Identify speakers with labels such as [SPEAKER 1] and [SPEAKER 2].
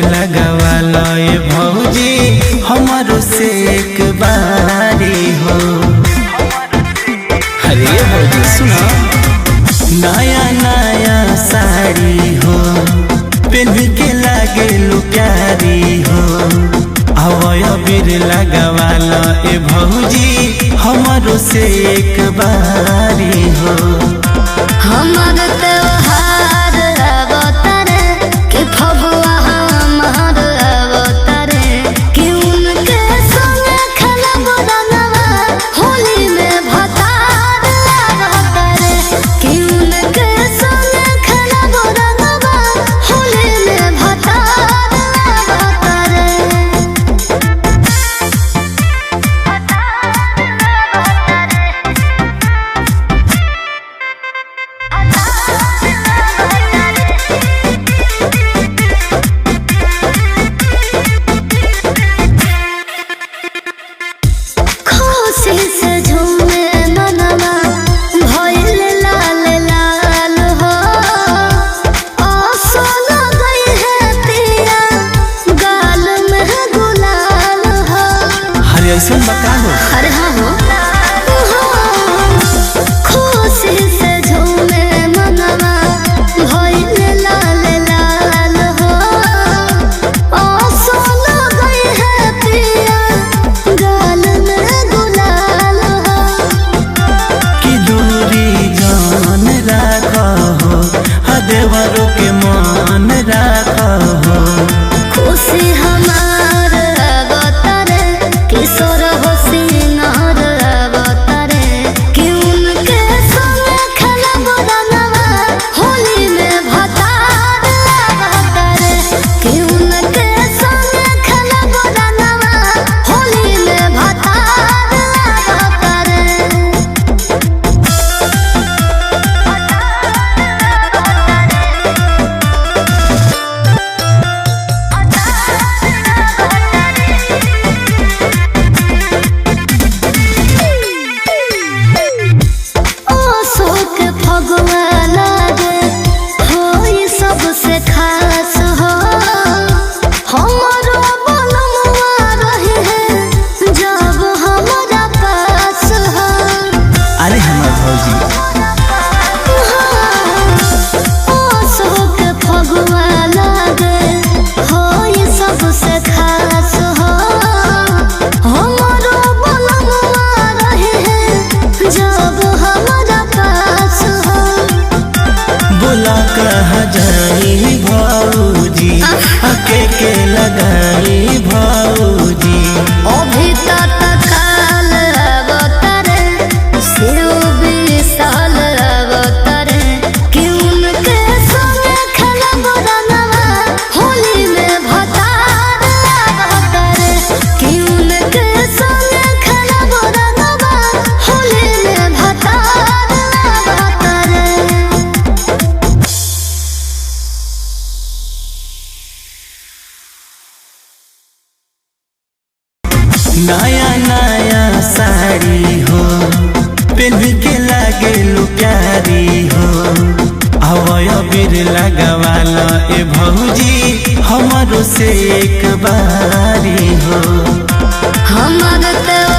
[SPEAKER 1] लगवा लए भौजी हमारो से एक बारी हो। अरे भौजी सुना, नया नया साड़ी हो पेन के लागे प्यारी हो। अवय बीर लगवा लए भौजी हमारो से एक बारी हो।
[SPEAKER 2] हमर त्योहार अवतरे कि फगुआ हमार अवतरे कि उनके संग खेलब रंगवा होली में भतार अवतरे कि उनके संग खेलब रंगवा होली में भतार अवतरे। खुशी से झूमे मनवा भइल लाल लाल हो। आसो लगई है पिया गाल में गुलाल हो।
[SPEAKER 1] अरे ऐसा बता हो।
[SPEAKER 2] अरे हाँ हो। खुशी से झूमे मनवा भइल लाल लाल हो। आसो लगई है पिया गाल में गुलाल हो।
[SPEAKER 1] कि दूरी जान राखो हदेवरों के मान राखो।
[SPEAKER 2] खुशी हमार अवतरे किशोर हो सिंगार अवतरे कि उनके संग खेलब रंगवा होली में भतार अवतरे कि उनके संग खेलब रंगवा होली में भतार अवतरे। अशोक फगुआ लागे होई सबसे खास हो। हमरो बलमुआ रही है जब हमरा पास हो।
[SPEAKER 1] अरे हमार भौजी
[SPEAKER 2] अशोक फगुआ लागे होई सबसे खास हो। हमरो बलमुआ रही है जब हमरा पास हो।
[SPEAKER 1] बोला कहा जाई भौजी अके के लगाई भौजी।
[SPEAKER 2] अभी तत्काल अवतरे शिव विशाल अवतरे कि उनके संग खेलब रंगवा होली में भतार अवतरे कि उनके संग खेलब रंगवा होली में भतार अवतरे।
[SPEAKER 1] नया नया साड़ी हो पेन के लागे प्यारी हो। अवय बीर लगवा लए भौजी हमारो से एक बारी हो।
[SPEAKER 2] हमर त्योहार